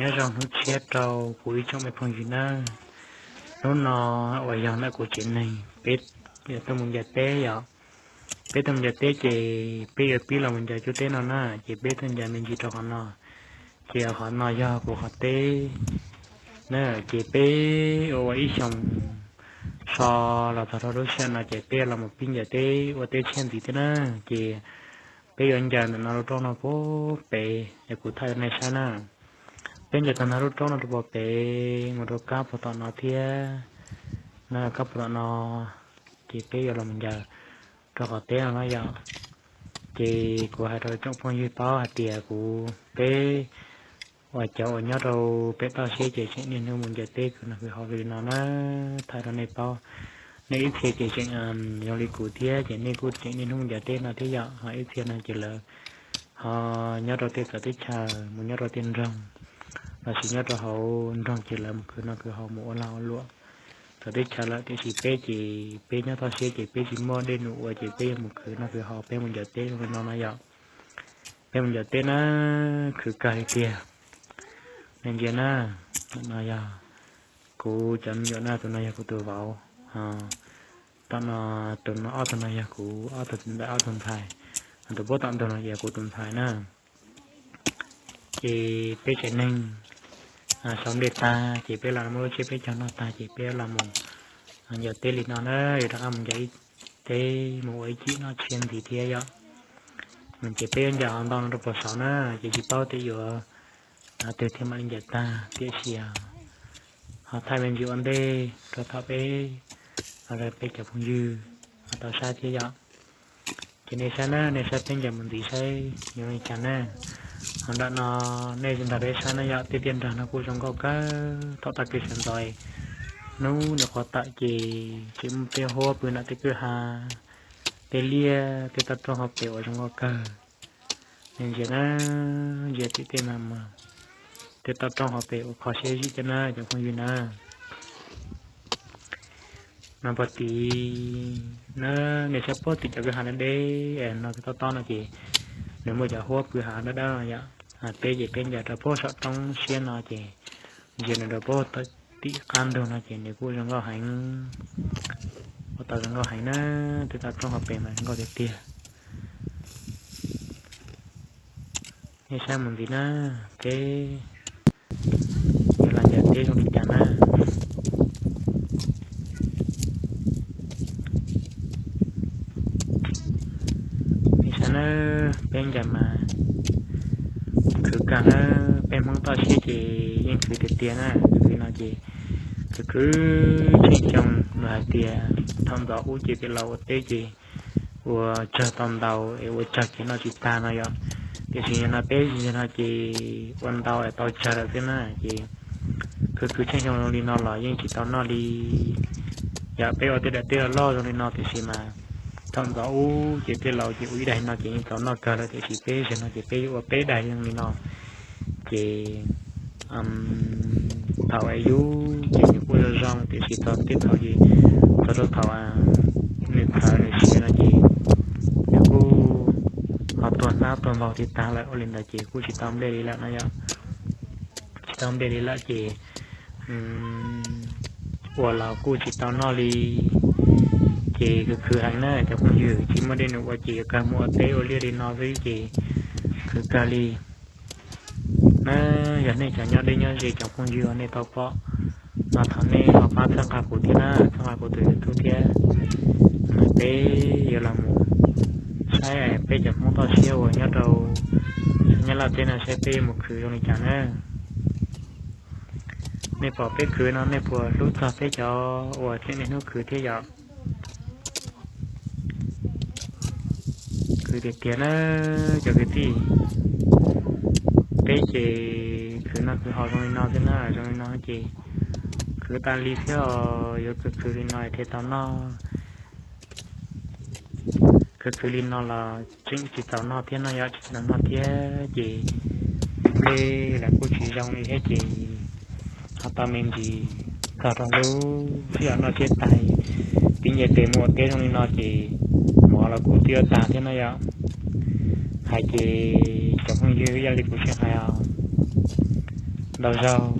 Nyob zoo hnub tshiab rau kuv ib tsoom me phooj ywg nawb. Hnub no uas yog ntawm kuv tsev neeg peb tuaj mus ncaws teb yom. Peb tuaj mus ncaws teb ces peb yuav pib los mus ncaws cuab teb no na, ces peb tuaj ncaws me ntsis rau qhov no. Ces qhov no yog kuv qhov teb na, ces peb ua ua ib xyoos so los txog rau lub sij hawm no ces peb los mus pib ncaws teb ua teb tshiab ntxiv thiab na. Ces peb yuav ncaws ntawm no rau roob no puag pem es kuv thaij rau nej saib na. Peb ncaws tag nrho lub roob no rau puag pem mus rau kab puag tom no thiab, no kab puag tom no, ces peb yuav los mus ncaws rau qhov teb no na yom. Ces kuv hais rau tsoom phooj ywg paub hais tias kuv peb uas cov uas nyob rau pem toj siab ces tseem niaj hnub mus ncaws teb khwv noj khwv haus li no na, thaij rau nej paub. Nej ib txhia ces tseem zoo li kuv thiab ces nej kuj tseem niaj hnub mus ncaws teb no thiab yom, ho ib txhia no ces lawv ho nyob rau tej txawv teb chaws mus nyob rau tej nroog, lossis nyob rau hauv nroog ces lawv mus khwv noj khwv haus mus ua lag ua luam txawv teb chaws lawm, tiam sis peb ces peb nyob toj siab ces peb tsis muaj dej num ua ces peb yuav mus khwv noj khwv haus, peb mus ncaws teb zoo li no na yom. Peb mus ncaws teb na, khwv kawg li tiag. Nej ntsia na, no yog kuv cov me nyuam na, tus no yog kuv tus vauv, tom no, tus no ob tug no yog kuv ob tug ntxhais, tus puab tom ntug no yog kuv tus ntxhais na. Ces peb tsev neeg sau nplej tag ces peb los muab lub tsiab peb caug noj tag ces peb los mus ncaws teb li no na, yuav rov qab mus ncaws ib teb mus ua ib chim noj tshiab ntxiv thiab yom. Ces peb yuav ncaws hov ntau no rau puag saud na, ces tsis paub tias yuav twg thiaj mam li ncaws tag, tiam sis ho thaij me ntsis ua ntej rau thaum peb los rau peb cov phooj ywg ho tau saib thiab yom. Ces nej saib na, nej saib peb ncaws mus ntxiv saib yuav li cas na. Ho nram no nej nrog peb saib na yom, tej tiaj nrag no kuj zoo nkauj kawg, thaum tag kis sawv ntxov hnub nws qhuav tawm ces tseem muaj tej huab pw nram tej kwj ha, tej liaj tej toj roob hauv pes uas zoo nkauj kawg. Nej ntsia na, ntsia tim tej no mas tej toj roob hauv pes uas kho siab zim thiab na cov phooj ywg na. No puag tim na, nej saib puag tim cov kwj ha deb deb no, tob tob no ces nws muaj cov huab pw hav dawb dawb no yom. Peb ces peb ncaws rau puag saum roob siab no ces ntsia nws rau puag tim qab ntug no ces nws kuj zoo nkauj heev, ua tau zoo nkauj heev na, tej toj roob hauv pes mas zoo nkauj tiag tiag. Nej saib mus ntxiv na, peb yuav los ncaws teb zoo li cas na. Nej saib na, peb ncaws mas khwv kawg na, peb Hmoob toj siab ces yeej khwv tiag tiag na, khwv li no ces khwv khwv tsheej xyoo, luag hais tias thaum ntxov ub ces tej laus ua teb ces ua tsawg tau ntau es ua tsawg ces noj tsis tag no yom. Tiam sis yog no peb no ces ua ntau es tau tsawg lawm xwb na ces khwv khwv tsheej xyoo zoo li no los yeej tsis tau noj li. Yog peb ua tej daim teb loj loj zoo li no tiam sis mas thaum ntxov ub ces tej laus ces ua ib daim no ces yeej tau noj kawg lawm, tiam sis peb zaum no ces peb yuav ua peb daim zoo li no ces thaum es yub ces nws kuj zoo zoo, tiam sis txog tej thaum ces txog rau thaum nws txhawv nws siav no ces nws kuj ho tuag hnab tuag npaug tiag tag lawm, ua li ntawd ces kuj tsis tau nplej li lawm no yom. Tsis tau nplej li lawm ces ua los kuj tsis tau noj li. Ces khwv khwv heev na cov phooj ywg, tsis muaj dej num ua ces yuav kawg mus ua teb ua liaj li no xwb ces khwv kawg li na. Yog nej cov nyob deb nyob ze cov phooj ywg nej tau pom no thov nej ho pab txhawb nqa kuv thiab na, txhawb nqa kuv tus YouTube thiab. Peb yuav los mus saib peb cov Hmoob toj siab uas nyob rau Nyab Laj teb no saib peb yuav mus khwv zoo li cas na. Nej pom peb khwv no nej puas hlub txog peb cov uas tseem niaj hnub khwv thiab yom? Khwv tiag tiag na cov kwv tij. Peb ces khwv noj khwv haus zoo li no xwb na, zoo li no ces khwv tas li xwb os, yuav khwv khwv li no thiaj tau noj. Khwv khwv li no los tseem tsis txaus noj thiab no yom, tsis txaus noj thiab ces nplej los kuj tsis zoo li thiab ces ho tau me ntsis txog rau lub sij hawm noj tsiab tag, pib nce tes mus ua teb zoo li no ces mov los kuj twb yuav tag thiab no yom. Hais ces cov phooj ywg ib yam li kuv tseem hais os, Ntau zaug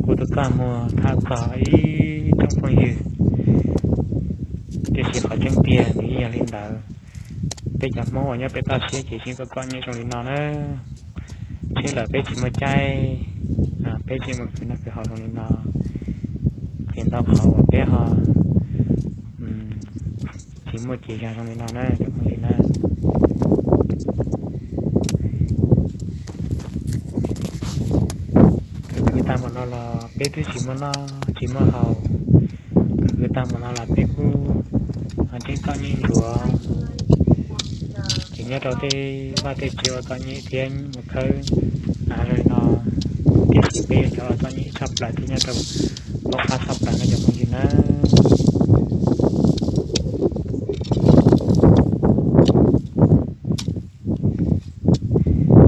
kuv tus koj muag tham txog ib tsoom phooj ywg, tiam sis qhov tseeb tiag nws yeej yog li ntawd. Peb cov Hmoob uas nyob pem toj siab ces tseem koj koj nyiam zoo li no na. Tsheb lawm peb tsis muaj caij, peb tseem mus khwv noj khwv haus zoo li no. Ces ntau qhov uas peb ho tsis muaj kev zog zoo li no na cov phooj ywg na. Khwv khwv tag npaum no los peb twb tsis muaj noj tsis muaj haus. Khwv khwv tag npaum no los peb kuj tseem txom nyem ntsuav. Ces nyob rau tej vaj tej tsev uas txom nyem thiab mus khawb zoo li no, tiam sis peb yog cov uas txom nyem tshaj plaws thiab nyob rau pab qab tshaj plaws no cov phooj ywg na.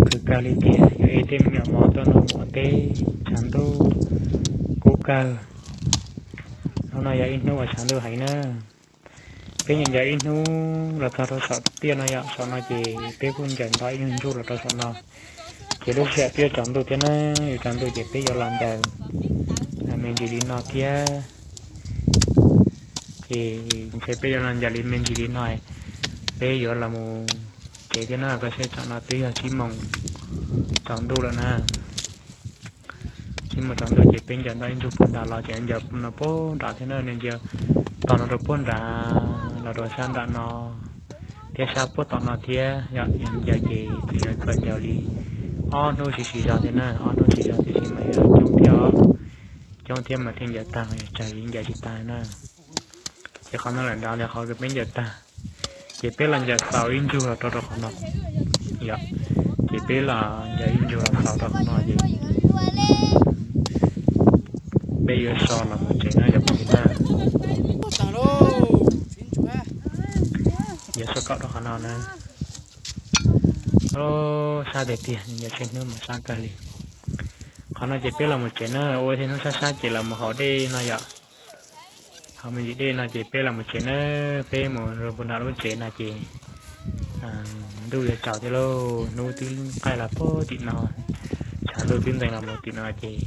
Khwv kawg li tiag, yog ib tej me nyuam mos tuaj noj mov teb, tshav ntuj kub kawg. Hnub no yog ib hnub uas tshav ntuj heev na. Peb ncaws ncaws ib hnub los txog rau saum tiaj no yom, saum no ces peb kuj ncaws nto ib nyuag ntsuj los rau saum no. Ces lub sij hawm twb yuav tsaus ntuj thiab na, yuav tsaus ntuj ces peb yuav los ncaws me ntsis li no thiab. Ces ntshe peb yuav los ncaws li me ntsis li no, peb yuav los mus tsev thiab na, koj saib tsam no twb yog tsib moos tsaus ntuj lawm na. Tsib moos tsaus ntuj ces peb ncaws nto ib ntsuj puag nram los ces ncaws no puag nram thiab na, nws ncaws tog no rau puag nram los rau sab nram no thiab sab puag tom no thiab yom. Yog ncaws ces tseem yuav txawm ncaws li ob hnub siv siv zog thiab na, ob hnub siv zog tiam sis mas yuav coob thiab os, coob thiab mas thiaj ncaws tag, tsawg li ncaws tsis tag na. Ces qhov no lawm nrad li qhov peb ncaws tag, ces peb los ncaws xaus ib ntsuj los rau rau qhov no yom. Ces peb los ncaws ib ntsuj los xaus rau qhov no ces peb yuav so los mus tsev na cov phooj ywg na. Yuav so kom rau qhov no na. Sab tiag tiag, ncaws tsheej hnub mas sab kawg li. Qhov no ces peb los mus tsev na, ua ib hnub sab sab ces los mus haus dej no yom. Haus me ntsis dej no ces peb los mus tsev na, peb mus rau puag nram lub tsev no ces ntuj yuav tsaus thiab lauj, hnub twb qaij los puag tim no, tshav ntuj twb ntees los mus tim no ces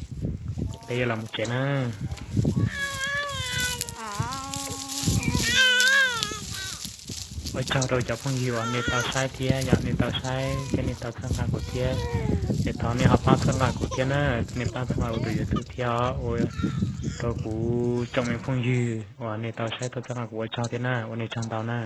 peb yuav los mus tsev na. Ua tsaug rau cov phooj ywg uas nej tau saib thiab yom, nej tau saib thiab nej tau txhawb nqa kuv thiab. Es thov nej ho pab txhawb nqa kuv thiab na, nej pab txhawb nqa kuv tus YouTube thiab os. Ua rau kuv tsoom me phooj ywg uas nej tau saib tau txhawb nqa kuv ua tsaug thiab na, ua nej tsaug ntau na.